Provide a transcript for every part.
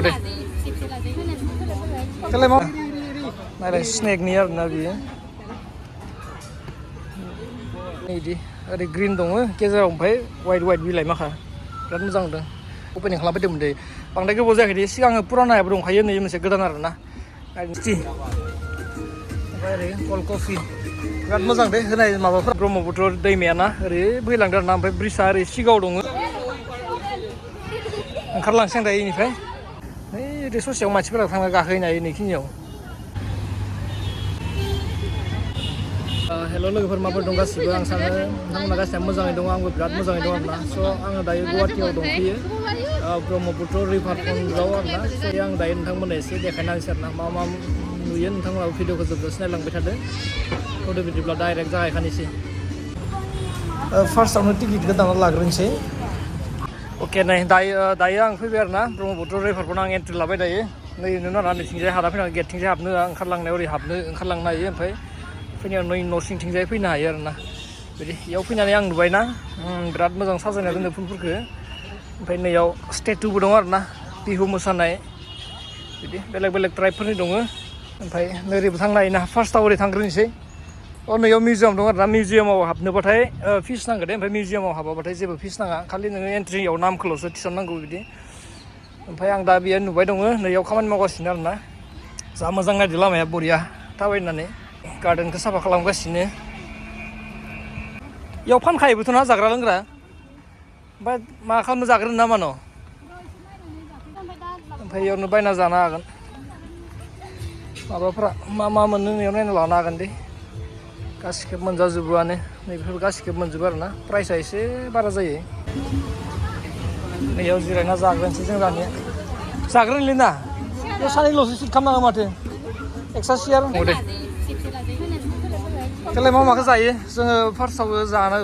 deh. Kalau mau, ada snack nih ya, nabi. Ini di, ada green dong, kejar ompai white bilai maka, berat moजां dong. Opening खालामबाय deh. Bangda गोबाव जायाखै दे सिगां पुरानायाबो दंखायो नै मोनसे गोदान आरो ना. टि ओमफ्राय ओरै कल्ड कफि बिराद मोजां दे होनाय माबाफोरा ब्रह्मपुत्र दैमायाना ओरै बोहैलांदों आरो ना ओमफ्राय ब्रिजआ ओरै सिगाङाव दङ ओंखारलांसै आं दायो बेनिफ्राय नै ओरै ससेयाव मानसिफोरा थांना गाखोहैनो हायो नैखिनियाव हेल' लोगोफोर माबोरै दं गासिबो आं सानो नोंथांमोना गासिबो मोजाङै दङ आंबो बिराद मोजाङै दं आरोना स' आङो दायो गुवाहाटियाव दंफैयो ब्रह्मपुत्र रिभार फ्रन्टआव आरोना स' आं दायो नोंथांमोननो एसे देखायना होनोसै आरोना मा मा नुयो नोंथांमोनाबो भिडिअखौ जोबजासे नायलांबाय थादो थ'दो बिदिब्ला डाइरेक्ट जागायखानोसै फार्स्टआवनो टिकेटखौ दाना लाग्रोनोसै अके नै दायो आं फैबाय आरोना ब्रह्मपुत्र रिभारफ्राव आं एन्ट्रि लाबाय दायो नै नुनो आरोना नैथिंजाय हादा फैनानै गेटथिंजाय हाबनो ओंखारलांनायाव ओरै हाबनो ओंखारलांनो हायो ओमफ्राय फैनायाव न' सिंथिंजाय फैनो हायो आरोना बिदि इयाव फैनानै आं नुबायना बिराद मोजां साजायना दोनदों फुलफोरखौ ओमफ्राय नैयाव स्टेटुबो दं आरोना बिहु मोसानाय बिदि बेलेग बेलेग ट्राइबफोरनि दङ ओमफ्राय नोरैबो थांनो हायोना फार्स्टआव ओरै थांग्रोनोसै नैयाव मिउजियाम दं आरोना मिउजियामाव हाबनोबाथाय फिस नांगौ दे ओमफ्राय मिउजियामाव हाबाबाथाय जेबो फिस नाङा खालि नोङो एन्ट्रियाव नामखौल'सो थिसननांगौ बिदि ओमफ्राय आं दा बेयो नुबाय दङ नैयाव खामानि मावगासिनो आरोना जा मोजां नायदो लामाया बरिया थाबायनानै गार्डेनखौ साफा खालामगासिनो इयाव फानखायोबोथ' ना जाग्रा लोंग्रा ओमफ्राय मा खालामनो जाग्रोनो नामा न' ओमफ्राय इयावनो बायना जानो हागोन माबाफ्रा मा मोनो इयाव नायना लानो हागोन दे गासिखौबो मोनजाजोबोआनो नैबेफोर गासिखौबो मोनजोबो आरोना प्राइसआ एसे बारा जायो नैयाव जिरायना जाग्रोनोसै जों दानिया जाग्रोनोलै ना बे सानैल'सो सिट खालामनाङा माथो एक्सट्रा सियार दे देलाय मा माखौ जायो जोङो फार्स्टआव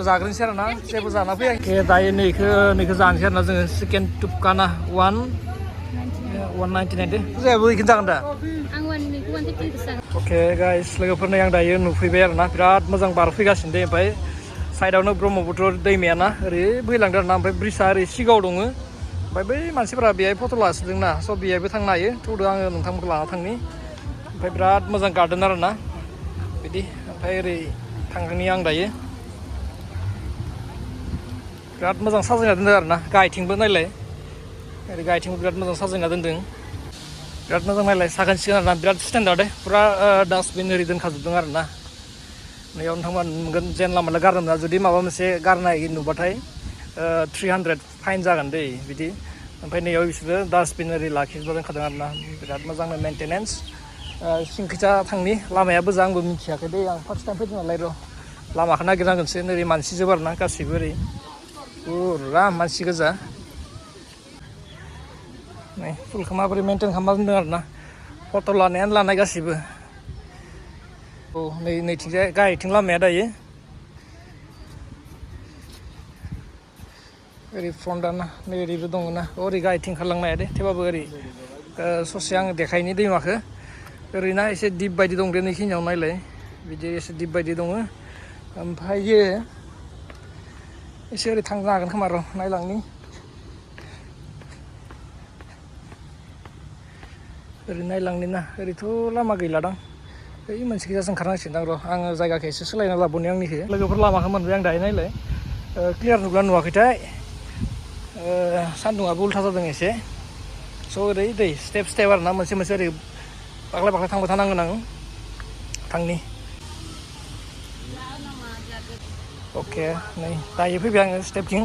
जाग्रोनोसै आरोना जेबो जाना फैयाखै दायो नैखौ जानोसै आरोना जोङो चिकेन टुपकाना 199 दे जायाबो बेखौनो जागोन दा अके गाइस लोगोफोरनो आं दायो नुफैबाय आरोना बिराद मोजां बार फैगासिनो दे ओमफ्राय साइडआवनो ब्रह्मपुत्र दैमायाना ओरै बोहैलांदों आरोना ओमफ्राय ब्रिजआ ओरै सिगाङाव दङ ओमफ्राय बै मानसिफोरा बेहाय फट' लासोदोंना स' बेहायबो थांनो हायो थौदो आङो नोंथांमोनखौ लाना थांनि ओमफ्राय बिराद मोजां गार्डेन आरोना बिदि ओमफ्राय ओरै थांगोननि आं दायो बिराद मोजां साजायना दोनदों आरोना गाहायथिंबो नायलाय ओरै गाहायथिंबो बिराद मोजां साजायना दोनदों बिराद मोजां नायलाय साखोन सिखोन आरोना बिराद स्टेन्डार्ड फुरा डास्टबिन ओरै दोनखाजोबदों आरोना नैयाव नोंथांमोना नुगोन जेनला मोनला गारनो मोना जुदि माबा मोनसे गारनाय नुबाथाय 300 फाइन जागोन दै बिदि ओमफ्राय नैयाव बिसोरो डास्टबिन ओरै लाखिजोबना दोनखादों आरोना बिराद मोजांनो मेनटेनेन्स सिंखैजा थांनि लामाया मोजां आंबो मिथियाखै दे आं फार्स्ट टाइम फैदों नालाय र' लामाखौ नागिरनांगोनसो ओरै मानसि जोब आरोना गासैबो ओरै फुरा मानसि गोजा नै फुलखौ माबोरै मेनटेन खालामना दोनदों आरोना फट' लानायानो लानाय गासैबो औ नैथिंजाय गाहायथिं लामाया दायो ओरै फ्रन्टआना नै ओरैबो दङ ना ओरै गाहायथिं ओंखारलांनो हाया दे थेवबाबो ओरै ससे आङो देखायनि दैमाखौ ओरैना एसे दिप बायदि दं दे नैखिनियाव नायलाय बिदि एसे दिप बायदि दङ ओमफ्रायो एसे ओरै थांनो हागोन खोमा र' नायलांनि ओरै नायलांनि ना ओरैथ' लामा गैलादां ओइ मोनसे गोजासो ओंखारनांसिगोन दां र' आङो जायगाखौ एसे सोलायना लाबोनि आंनिखौ लोगोफोर लामाखौ मोनबाय आं दायो नायलाय क्लियार नुगोना नुवाखैथाय सान्दुङाबो उल्था जादों एसे स' ओरै दै स्टेप आरोना मोनसे ओरै बाख्लाय थांबाय थानांगोन आं थांनि अके नै दायो फैबाय आङो स्टेपथिं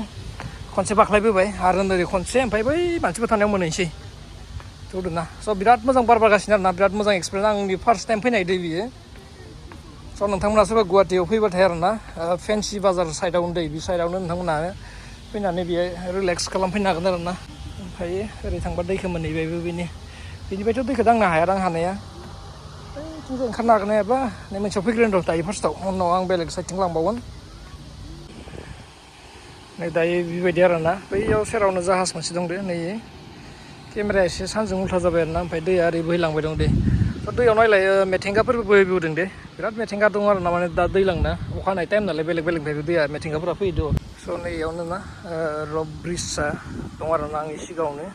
खनसे बाख्लायबोबाय आरो ओरै खनसे ओमफ्राय बै मानसिफोर थानायाव मोनहैनोसै थौदोना स' बिराद मोजां बार बारगासिनो आरोना बिराद मोजां एक्सपिरियेन्स आंनि फार्स्ट टाइम फैनाय दै बियो स' नोंथांमोना सोरबा गुवाहाटियाव फैबाथाय आरोना फेन्सि बाजार साइडआवनो दै बे साइडआवनो नोंथांमोना फैनानै बेयो रिलेक्स खालामफैनो हागोन आरोना ओमफ्राय ओरै थांबा दैखौ मोनहैबायबो बेनिफ्रायथ' दैखौ दांनो हायादां हानाया ओइथिंजाय ओंखारनो हागोन हायाबा नै मोनसेयाव फैग्रोनो र' दायो फार्स्टआव उनाव आं बेलेग साइडथिं लांबावगोन नै दायो बेबायदि आरोना बैयाव सेरावनो जाहाज मोनसे दं दे नै केमेराया एसे सानजों उल्था जाबाय आरोना ओमफ्राय दैया ओरै बोहैलांबाय दं दे दैयाव नायलाय मेथेंगाफोरबो बोहैबोदों दे बिराद मेथेंगा दं आरोना माने दा दैलांना अखा हानाय टाइम नालाय बेलेगनिफ्रायबो दैया मेथेंगाफोरा फैयो स' नैयावनो ना रक ब्रिजआ दं आरोना आंनि सिगाङावनो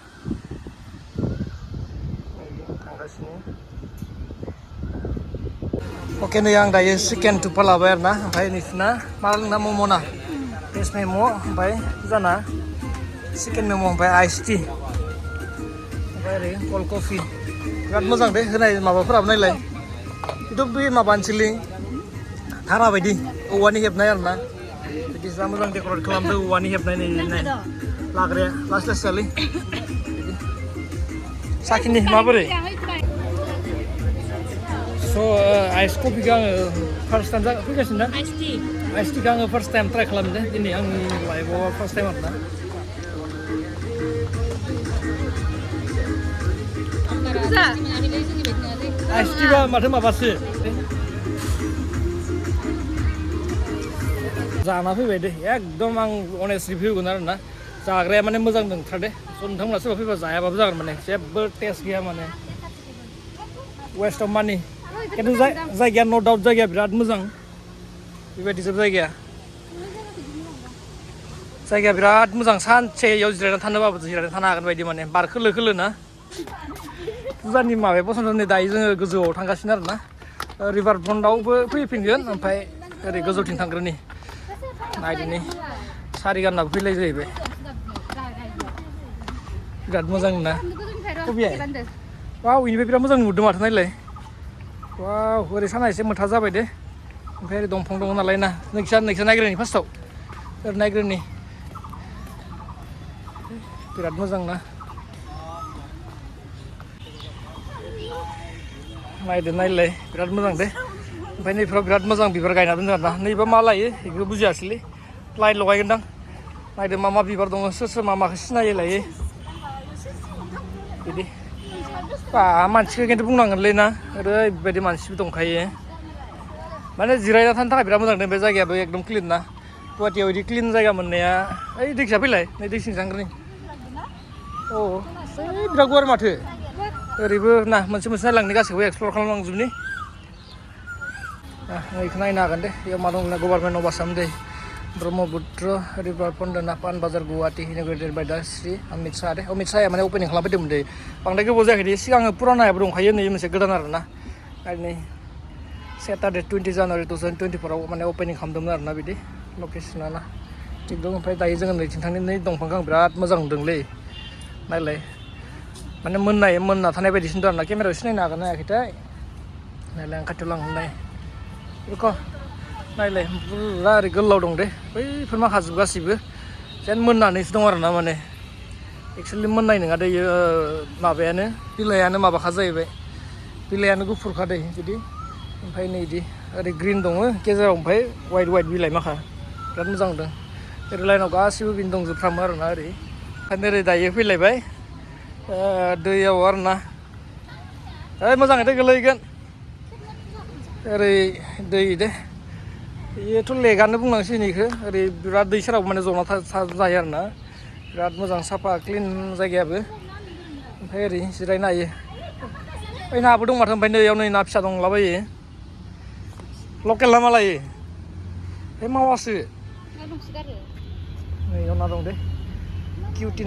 संगासिनो oke nih yang dayo chicken tupa लाबाय आरोना ओमफ्राय नोंसिना मा लोंना मम' ना भेज मम' ओमफ्राय जाना चिकेन मम' ओमफ्राय आइस टि ओमफ्राय ओरै कल्ड कफि बिराद मोजां दे होनाय माबाफोराबो नायलाय खिन्थु बे माबा ओनसोलनि धारा बायदि औवानि हेबनाय आरोना बिदि जा मोजां डेक'रेट खालामदों औवानि हेबनाय नै लाग्राया लासै लासै जालै साखिनि माबोरै स' आइस कफिखौ आङो फार्स्ट टाइम फैगासिनो ना आइस टिखौ आङो फार्स्ट टाइम ट्राइ खालामदों दिनै आंनि लाइफआव फार्स्ट टाइम आरोना आइस टिबा माथो माबासो जाना फैबाय दे एकदम आं अनेस्ट रिभिउ होगोन आरोना जाग्राया माने मोजां नंथार दे स' नोंथांमोना सोरबा फैबा जायाबाबो जागोन माने जेबो टेस्ट गैया माने वेस्ट अफ मानि खिन्थु जायगाया न' डाउट जायगाया बिराद मोजां बेबायदि जोब जायगाया बिराद मोजां सानसे इयाव जिरायना थानोबाबो जिरायना थानो हागोन बायदि माने बार खोलो खोलो ना फुजानि माबाया पसन्द नै दायो जोङो गोजौआव थांगासिनो आरोना रिभार फ्रन्टआवबो फैफिनगोन ओमफ्राय ओरै गोजौथिं थांग्रोनि नायदिनि सारि गाननाबो फैलाय जाहैबाय बिराद मोजां ना कबिया वाव इनिफ्राय बिराद मोजां नुदों माथो नायलाय वाव ओरै साना एसे मोथा जाबाय दे ओमफ्राय ओरै दंफां दङ नालाय ना नोंसा नायग्रोनि फार्स्टआव ओरै नायग्रोनि बिराद मोजां ना नायदो नायलाय बिराद मोजां दे ओमफ्राय नैफ्राव बिराद मोजां बिबार गायना दोनदों आरोना नैबा मा लायो बेखौ बुजियासैलै लाइट लगायगोनदां नायदो मा मा बिबार दङ सोर मा माखौ सिनायो लायो बिदि बा मानसिखौ खिन्थु बुंनांगोनलै ना ओरैबायदि मानसिबो दंखायो माने जिरायना थानो थाखाय बिराद मोजां दं बे जायगायाबो एकदम क्लिन ना गुवाहाटियाव बिदि क्लिन जायगा मोननाया ओइ दैसा फैलाय नै दै सिं थांग्रोनि औ बिराद गुवार माथो ओरैबो ना मोनसे नायलांनि गासैखौबो एक्सप्लर खालामलांजोबनि बेखौ नायनो हागोन दे बेयाव मा दं गभार्नमेन्ट अफ आसाम दै ब्रह्मपुत्र रिभार फ्रन्ट पान बाजार गुवाहाटि इन'ग्रेटेड बाय दा श्री अमित शाहया माने अपेनिं खालामफैदोंमोन दे बांद्राय गोबाव जायाखै दे सिगां पुरानायाबो दंखायो नै मोनसे गोदान आरोना आरो नै सेटारडे 20 जानुवारि 2024 माने अपेनिं खालामदोंमोन आरोना बिदि लकेसना ना थिग दं ओमफ्राय दायो जोङो नैथिं थांनि नै दंफांखौ आं बिराद मोजां नुदोंलै नायलाय माने मोनना थानाय बायदिसिन दं आरोना केमेरायाव सिनायनो हागोन हायाखैथाय नायलाय आं खाथियाव लांनाय बेखौ नायलाय बुरजा ओरै गोलाव दं दे बैफोर माखाजोब गासिबो जेन मोननानैसो दं आरोना माने एक्सुवेलि मोननाय नङा दै माबायानो बिलाइयानो माबाखा जाहैबाय बिलाइयानो गुफुरखा दै बिदि ओमफ्राय नै बिदि ओरै ग्रिन दङ गेजेराव ओमफ्राय वाइट बिलाइ माखा बिराद मोजां नुदों ओरै लाइनाव गासिबो बिनो दंजोबफ्रामो आरोना ओरै ओंखायनो ओरै दायो फैलायबाय दैयाव आरोना मोजाङै दै गोलैगोन ओरै दै दे बेयोथ' लेकआनो बुंनांसिगोन बेखौ ओरै बिराद दै सेराव माने जना जायो आरोना बिराद मोजां साफा क्लिन जायगायाबो ओमफ्राय ओरै जिरायनो हायो ओइ नाबो दं माथो ओमफ्राय नैयाव नै ना फिसा दंलाबायो लकेल ना मा लायो बे मावासो नैयाव ना दं दे किउटि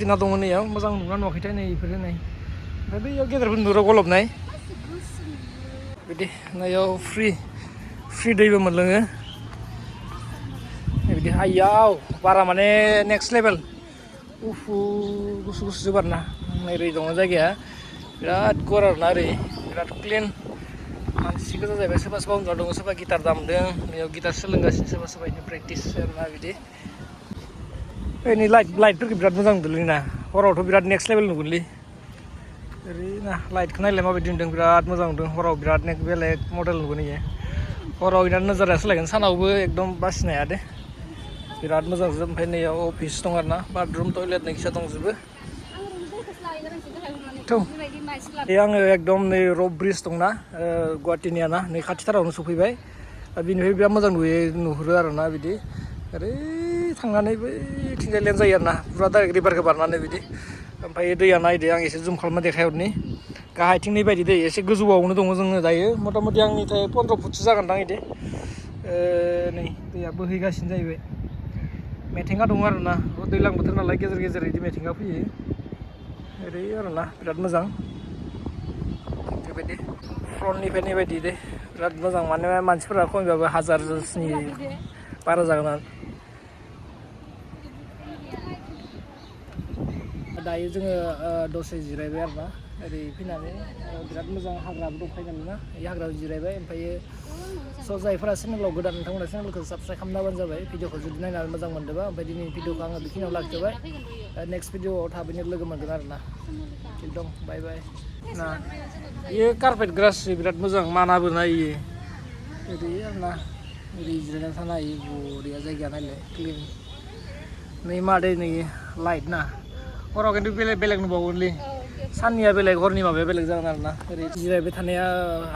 ना दङ नैयाव मोजां नुना नुवाखैथाय नै बेफोरो नै ओमफ्राय बैयाव गेदेरफोर नुरो गलबनाय बिदि नैयाव फ्रि दैबो मोनलोङो बिदि हायाव बारा माने नेक्स्ट लेभेल गुसु जोब आरोना ओरै दङ जायगाया बिराद गुवार आरोना ओरै बिराद क्लिन मानसि गोजा जाहैबाय सोरबा उन्दुना दङ सोरबा गिटार दामदों बेयाव गिटार सोलोंगासिनो सोरबा बिदिनो प्रेक्टिस आरोना बिदि ओरै लाइटफोरखौ बिराद मोजां नुदोंलै ना हरावथ' बिराद नेक्स्ट लेभेल नुगोनलै ओरै ना लाइटखौ नायलाय माबायदि नुदों बिराद मोजां नुदों हराव बिराद बेलेग मडेल नुगोन इयो हराव इनार नोजोरा सोलायगोन सानावबो एकदम बासिनो हाया दे बिराद मोजां जोब ओमफ्राय नैयाव अफिस दं आरोना बाथरुम टयलेट नैखिजा दंजोबो आङो एकदम नै रक ब्रिज दंना गुवाहाटिनिया ना नै खाथिथारावनो सफैबाय बिनिफ्राय बिराद मोजां नुहुरो आरोना बिदि ओरै थांनानै बैथिंजाय लेन्ड जायो आरोना पुरा डाइरेक्ट रिभारखौ बारनानै बिदि ओमफ्राय दैया नायदो आं एसे जुम खालामना देखायहरनि गाहायथिं नै बायदि दै एसे गोजौआवनो दङ जोङो दायो मथा मथि आंनिफ्राय 15 फुटसो जागोनदां बिदि नै दैया बोहैगासिनो जाहैबाय मेथेंगा दङ आरोना दैज्लां बोथोर नालाय गेजेर गेजेर बिदि मेथेंगा फैयो ओरै आरोना बिराद मोजां बेबायदि फ्रन्टनिफ्राय नायबायदि दे बिराद मोजां माने मानसिफोरा खमैबाबो 1000नि बारा जागोन आरो दायो जोङो दसे जिरायबाय आरोना ओरै फैनानै बिराद मोजां हाग्राबो दंखायो नालाय ना बे हाग्रायाव जिरायबाय ओमफ्रायो स' जायफोरा चेनेलाव गोदान नोंथांमोना चेनेलखौ साबस्क्राइब खालामना होबानो जाबाय भिडिअखौ जुदि नायनानै मोजां मोनदोंबा ओमफ्राय दिनैनि भिडिअखौ आङो बेखिनियाव लाखिथ'बाय नेक्स्ट भिडिअआव थाबैनो लोगो मोनगोन आरोना थिग दं बाय बाय ना बेयो कारपेट ग्रास बिराद मोजां मानाबो नायो ओरै आरोना ओरै जिरायना थानो हायो बरिया जायगाया नायलाय क्लिन नै मादै नै लाइट ना हराव खिन्थु बेलेग नुबावगोनलै साननिया बेलेग हरनि माबाया बेलेग जागोन आरोना ओरै जिरायबाय थानाया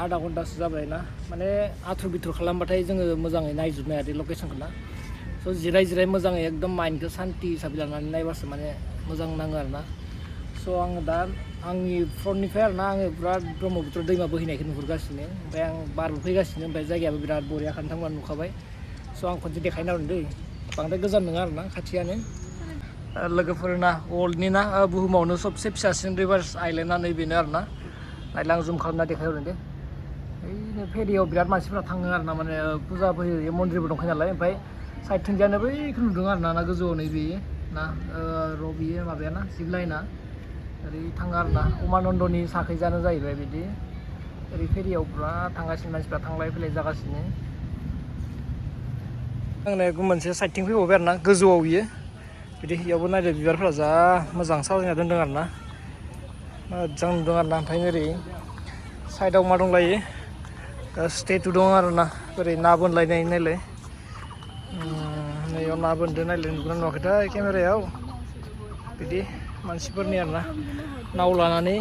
आधा घन्टासो जाबाय ना माने आथुर बिथुर खालामबाथाय जोङो मोजाङै नायजोबनो हाया दे लकेसनखौ ना स' जिराय मोजाङै एकदम माइन्डखौ सान्ति हिसाबै लानानै नायबासो माने मोजां नाङो आरोना स' आङो दा आंनि फ्रन्टनिफ्राय आरोना आङो बिराद ब्रह्मपुत्र दैमा बोहैनायखौ नुहुरगासिनो ओमफ्राय आं बारबो फैगासिनो ओमफ्राय जायगायाबो बिराद बरिया नोंथांमोना नुखाबाय स' आं खनसे देखायना हरदों दै बांद्राय गोजान नङा आरोना खाथियानो लोगोफोरना वर्ल्डनि ना बुहुमावनो सबसे फिसासिन रिभार्स आइलेन्डआ नैबेनो आरोना नायलाय आं जुम खालामना देखायहरदों दे ओइनो फेरियाव बिराद मानसिफोरा थाङो आरोना माने फुजाबो होयो मन्दिरबो दंखायो नालाय ओमफ्राय साइडथिंजायनो बैखौ नुदों आरोना ना गोजौआव नै बेयो ना बियो माबायाना जिप लाइना ओरै थाङो आरोना उमानन्दनि साखैजानो जाहैबाय बिदि ओरै फेरियाव बिराद थांगासिनो मानसिफ्रा थांलाय फैलाय जागासिनो आंनो मोनसे साइडथिं फैबावबाय आरोना गोजौआव बियो बिदि इयावबो नायदो बिबारफोरा जा मोजां साजायना दोनदों आरोना मोजां नुदों आरोना ओमफ्राय ओरै साइडआव मा दंलायो स्टेटु दं आरोना ओरै ना बोनलायनाय नायलाय नैयाव ना बोनदो नायलाय नुगोना नुवाखैथाय केमेरायाव बिदि मानसिफोरनि आरोना नाव लानानै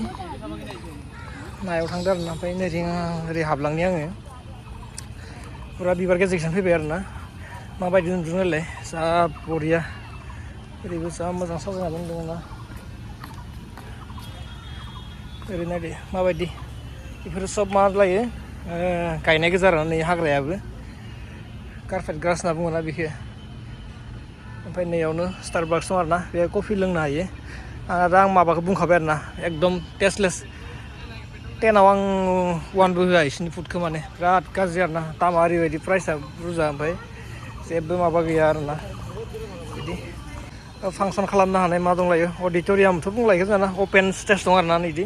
नायाव थांदों आरोना ओमफ्राय नैथिं ओरै हाबलांनि आङो फुरा बिबार गेजेरजों फैबाय आरोना माबायदि नुदों नायलाय जा बरिया ओरैबो जा मोजां साजायना दोनदों ना ओरै नायदो माबायदि बेफोरो सब मा लायो गायनाय गोजा आरोना नै हाग्रायाबो कारपेट ग्रास होनना बुङोना बेखौ ओमफ्राय नैयावनो स्टारबाक्स दं आरोना बे कफि लोंनो हायो आरो आं माबाखौ बुंखाबाय आरोना एकदम टेस्टलेस 10आव आं 1बो होआ बिसोरनि फुडखौ माने बिराद गाज्रि आरोना दामा ओरैबायदि प्राइसआ बुरजा ओमफ्राय जेबो माबा गैया आरोना बिदि फांसन खालामनो हानाय मा दंलायो अडिट'रियामथ' बुंलायगोन जाना अपेन स्टेज दं आरोना नैदि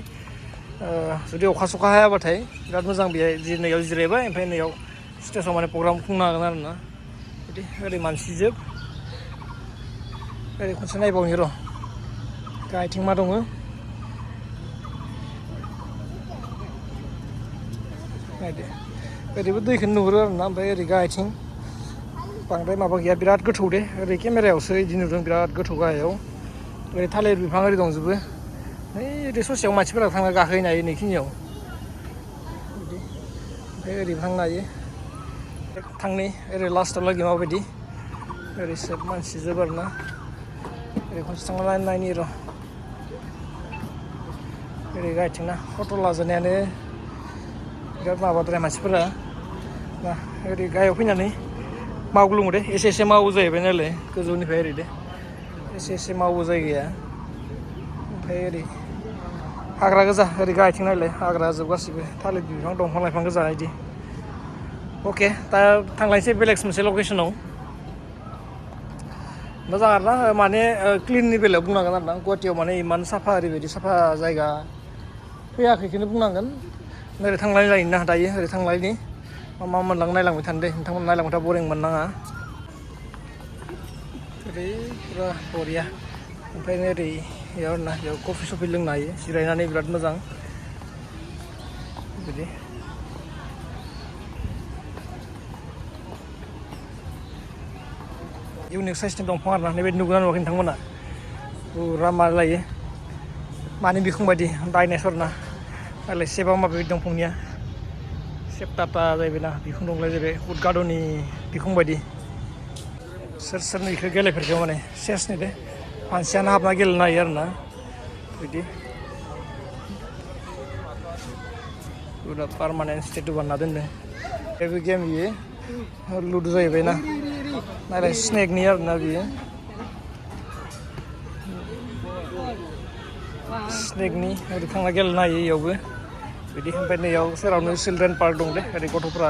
जुदि अखा सखा हायाबाथाय बिराद मोजां बेहाय नैयाव जिरायबाय ओमफ्राय नैयाव स्टेजाव माने प्रग्राम खुंनो हागोन आरोना बिदि ओरै मानसि जोब ओरै खनसे नायबावनि र' गाहायथिं मा दङ नायदो ओरैबो दैखौनो नुहुरो आरोना ओमफ्राय ओरै गाहायथिं बांद्राय माबा गैया बिराद गोथौ दे ओरै केमेरायावसो बिदि नुदों बिराद गोथौ गाहायाव ओरै थालिर बिफां ओरै दंजोबो ओरै ससेयाव मानसिफोरा थांना गाखोहैनो हायो नैखिनियाव बिदि ओमफ्राय ओरै थांनो हायो थांनि ओरै लास्टआव लागै माबायदि ओरै सोब मानसि जोब आरोना ओरै खनसे थांना नायनि र' ओरै गाहायथिंना फट' लाजानायानो बिराद माबाद्राय मानसिफोरा ना ओरै गाहायाव फैनानै मावग्लुङो दे एसे मावो जाहैबाय नालाय गोजौनिफ्राय ओरै दे एसे मावो जायगाया ओमफ्राय ओरै हाग्रा गोजा ओरै गाहायथिं नायलाय हाग्रा जोब गासिबो थालिर बिफां दंफां लाइफां गोजा बिदि अके दा थांलायनोसै बेलेग मोनसे लकेसनाव मोजां आरोना माने क्लिननि बेलायाव बुंनांगोन आरोना गुवाहाटियाव माने इमान साफा ओरैबायदि साफा जायगा फैयाखैखौनो बुंनांगोन ओरै थांलाय लायोना दायो ओरै थांलायनि मा मोनलां नायलांबाय थानो दे नोंथांमोन नायलांबाय था बरिं मोननाङा ओरै फुरा बरिया ओमफ्राय ओरै बेयाव आरोना बेयाव कफि सफि लोंनो हायो जिरायनानै बिराद मोजां बिदि इउनिक साइसनि दंफां आरोना बेबायदि नुगोना नुवाखै नोंथांमोना फुरा मा लायो मानि बिखुं बायदि डाइनासर ना नायलाय सेबा माबा दंफांनिया सेपटाटा जाहैबायना बिखुं दंलाय जाहैबाय उदगाद'नि बिखुं बायदि सोरनो बेखौ गेलेफेरखो माने सेसनि दे मानसियानो हाबना गेलेनो हायो आरोना बिदि पुरा पारमानेन्ट स्टेटु बानायना दोनदों बेबो गेम बियो लुदु जाहैबाय ना नायलाय स्नेकनि आरोना बियो स्नेकनि ओरै थांना गेलेनो हायो इयावबो बिदि ओमफ्राय नैयाव सेरावनो चिलड्रेन पार्क दं दे ओरै गथ'फ्रा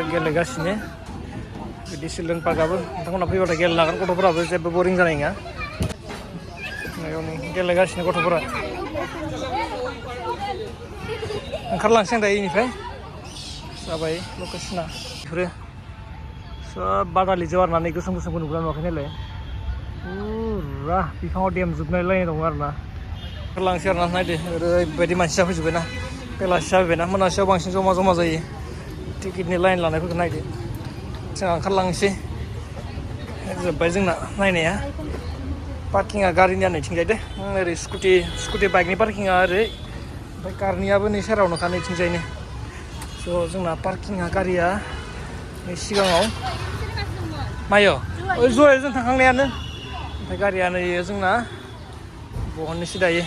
गेलेगासिनो बिदि चिलड्रेन पार्कआबो नोंथांमोना फैबाथाय गेलेनो हागोन गथ'फोराबो जेबो बरिं जानाय नङा नैयावनो गेलेगासिनो गथ'फोरा ओंखारलांसै आं दायो इनिफ्राय जाबाय लकेसना बेफोरो सब बादालि जोब आरोना नै गोसोम गोसोमखौ नुग्रा नुवाखै नालाय फुरा बिफाङाव देमजोबनाय लायनाय दङ आरोना ओंखारलांसै आरोना नायदो ओरैबायदि मानसि जाफैजोब्बायना बेलासि जाफैबायना मोनासेयाव बांसिन जमा जमा जायो टिकेटनि लाइन लानायफोरखौ नायदो जोंहा ओंखारलांसै जोब्बाय जोंना नायनाया पार्किंआ गारिनिया नैथिंजाय दे ओरै स्कुटि बाइकनि पार्किंआ ओरै ओमफ्राय कारनियाबो नै सेरावनोखा नैथिंजायनो स' जोंना पार्किंआ गारिया नै सिगाङाव मायो जय जों थांखांनायानो ओमफ्राय गारिया नै जोंना बहननोसै दायो